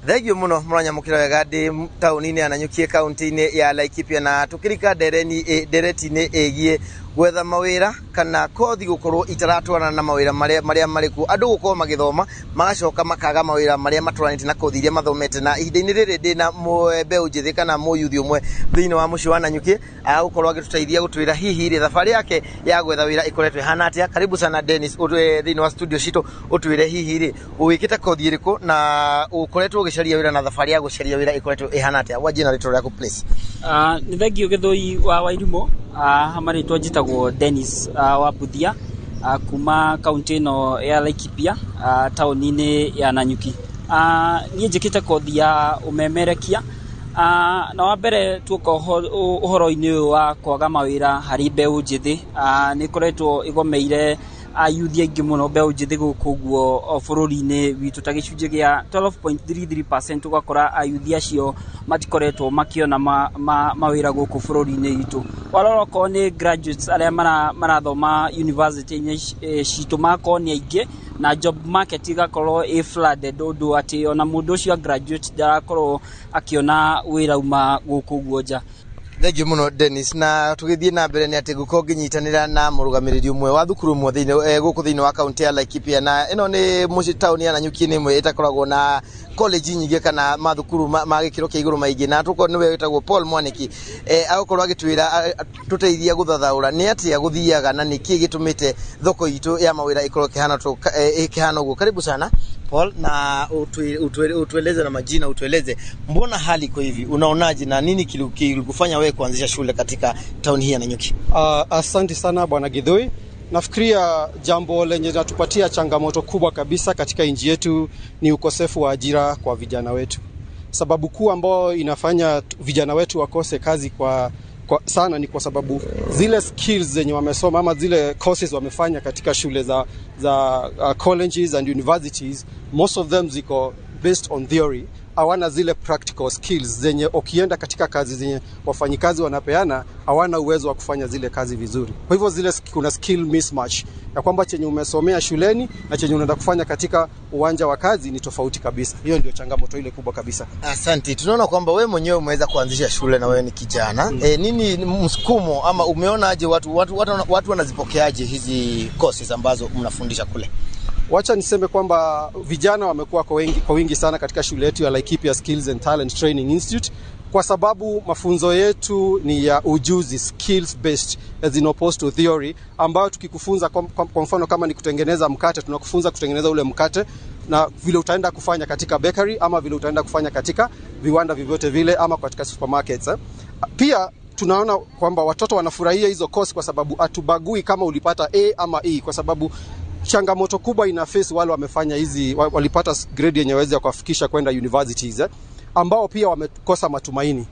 Thengiũ mũno mũranyamũkĩra wega ndĩ taũni-inĩ ya Nanyuki, kaunti-inĩ ya Laikipia, na tũkĩrika ndereti-inĩ ĩgiĩ gwetha mawĩra kana kothi gũkorwo itaratwarana na mawĩra marĩa marĩ kuo, andũ gũkorwo magĩthoma magacoka makaga mawĩra marĩa matwaranĩte na kothi iria mathomete. Na ihinda-inĩ rĩrĩ ndĩna mbeũ njĩthĩ kana mũyuthi ũmwe thĩinĩ wa mũciĩ wa Nanyuki, agũkorwo agĩtũteithia gũtwĩra hihi rĩ thabarĩ yake ya gwetha wĩra ĩkoretwo ĩhana atĩa. Karibu sana Dennis, thĩinĩ wa studio citũ, ũtwĩre hihi rĩ wĩkĩte kothi ĩrĩkũ na ũkoretwo ũgĩcaria wĩra, na thabarĩ ya gũcaria wĩra ĩkoretwo ĩhana atĩa. Wanjie na rĩtwa rĩaku, please. Nĩ thengiũ Gĩthũi wa Wairimũ. Marĩtwa njĩtagwo Dennis wa Buthia, kuma kaunti ĩno ya Laikipia, taũni-inĩ ya Nanyuki. Niĩ njĩkĩte kothi ya ũmemerekia. Na wa mbere, tuoka ũhoro-inĩ ũyũ wa kwaga mawĩra harĩ mbeũ njĩthĩ, nĩ ĩkoretwo ĩgomeire ayuthi aingĩ mũno, mbeũ njĩthĩ gũkũ ũguo bũrũri-inĩ witũ, ta gĩcunjĩ gĩa 12.33%, ũgakora ayuthi acio matikoretwo makĩona mawĩra gũkũ bũrũri-inĩ witũ. Warora okorwo nĩ graduates arĩa marathoma university-inĩ citũ, magakorwo nĩ aingĩ na job market ĩgakorwo ĩ flooded, ũndũ atĩ ona mũndũ ũcio graduate ndarakorwo akĩona wĩra uma gũkũ ũguo nja. Thengiũ mũno Dennis, na tũgĩthiĩ na mbere nĩ atĩ ngũkorwo ngĩnyitanĩra na mũrũgamĩrĩri ũmwe wa thukuru ũmwe thĩinĩ gũkũ thĩinĩ wa kaunti ya Laikipia, na ĩno nĩ mũciĩ taũni ya Nanyuki, nĩ ĩmwe ĩtakoragwo na college nyingĩ kana mathukuru ma gĩkĩro kĩa igũrũ maingĩ, na tũkorwo nĩwe wĩtagwo Paul Mwaniki, agũkorwo agĩtwĩra tũteithia gũthathaũra nĩ atĩa gũthiaga na nĩkĩ gĩtũmĩte thoko itũ ya mawĩra ĩkorwo ĩkĩhana ũguo. Karibu sana Paul, na utueleze na majina, utueleze mbona hali iko hivi, unaonaje na nini kilikufanya wewe kuanzisha shule katika tauni hii ya Nanyuki? Asante sana Bwana Githui. Nafikiria jambo lenye linatupatia changamoto kubwa kabisa katika nchi yetu ni ukosefu wa ajira kwa vijana wetu. Sababu kuu ambayo inafanya vijana wetu wakose kazi kwa sana ni kwa sababu zile skills zenye wamesoma ama zile courses wamefanya katika shule za colleges and universities, most of them ziko based on theory, hawana zile practical skills zenye ukienda katika kazi zenye wafanyikazi wanapeana, hawana uwezo wa kufanya zile kazi vizuri. Kwa hivyo kuna skill mismatch ya kwamba chenye umesomea shuleni na chenye unaenda kufanya katika uwanja wa kazi ni tofauti kabisa. Hiyo ndio changamoto ile kubwa kabisa. Asante. Tunaona kwamba wewe mwenyewe umeweza kuanzisha shule na wewe ni kijana. Nini msukumo ama umeonaje watu wanazipokeaje hizi courses ambazo mnafundisha kule? Wacha niseme kwamba vijana wamekuwa kwa wingi sana katika shule yetu ya Laikipia Skills and Talent Training Institute kwa sababu mafunzo yetu ni ya ujuzi, skills based as in opposed to theory, ambayo tukikufunza kwa mfano kama ni kutengeneza mkate, tunakufunza kutengeneza ule mkate na vile utaenda kufanya katika bakery ama vile utaenda kufanya katika viwanda vyovyote vile ama katika supermarkets. Pia tunaona kwamba watoto wanafurahia hizo course kwa sababu hatubagui kama ulipata A ama E, kwa sababu changamoto kubwa ina face wale wamefanya hizi walipata grade yenye waweza kuwafikisha kwenda universities, ambao pia wamekosa matumaini.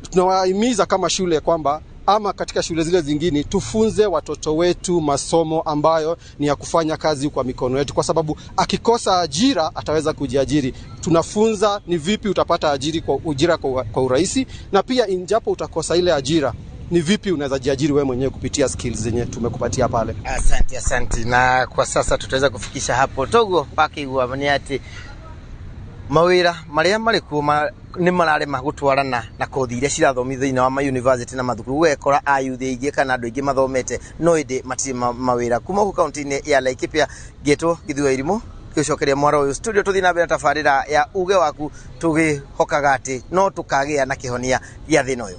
Tunawahimiza kama shule kwamba ama katika shule zile zingine tufunze watoto wetu masomo ambayo ni ya kufanya kazi kwa mikono yetu, kwa sababu akikosa ajira ataweza kujiajiri. Tunafunza ni vipi utapata ajiri kwa ujira kwa urahisi, na pia injapo utakosa ile ajira, ni vipi unaweza jiajiri wewe mwenyewe kupitia skills zenye tumekupatia pale. Asante, asante. Na kwa sasa tutaweza kufikisha hapo toguo pakigua nĩ atĩ mawĩra marĩa marĩ kuo nĩ mararema gũtwarana na kothi iria cirathomithio thĩinĩ wa ma university na mathukuru, ũgekora ayuthi aingĩ kana andũ aingĩ mathomete no ĩndĩ matirĩ mawĩra. Kuma gũkũ kaunti-inĩ ya Laikipia, ngĩtwo Githui wa Irimũ, gĩcokeria mwaro ũyũ studio, tũthiĩ na mbere na tabarĩra ya uge waku, tũgĩhokaga atĩ no tũkagĩa na kĩhonia gĩa thĩna ũyũ.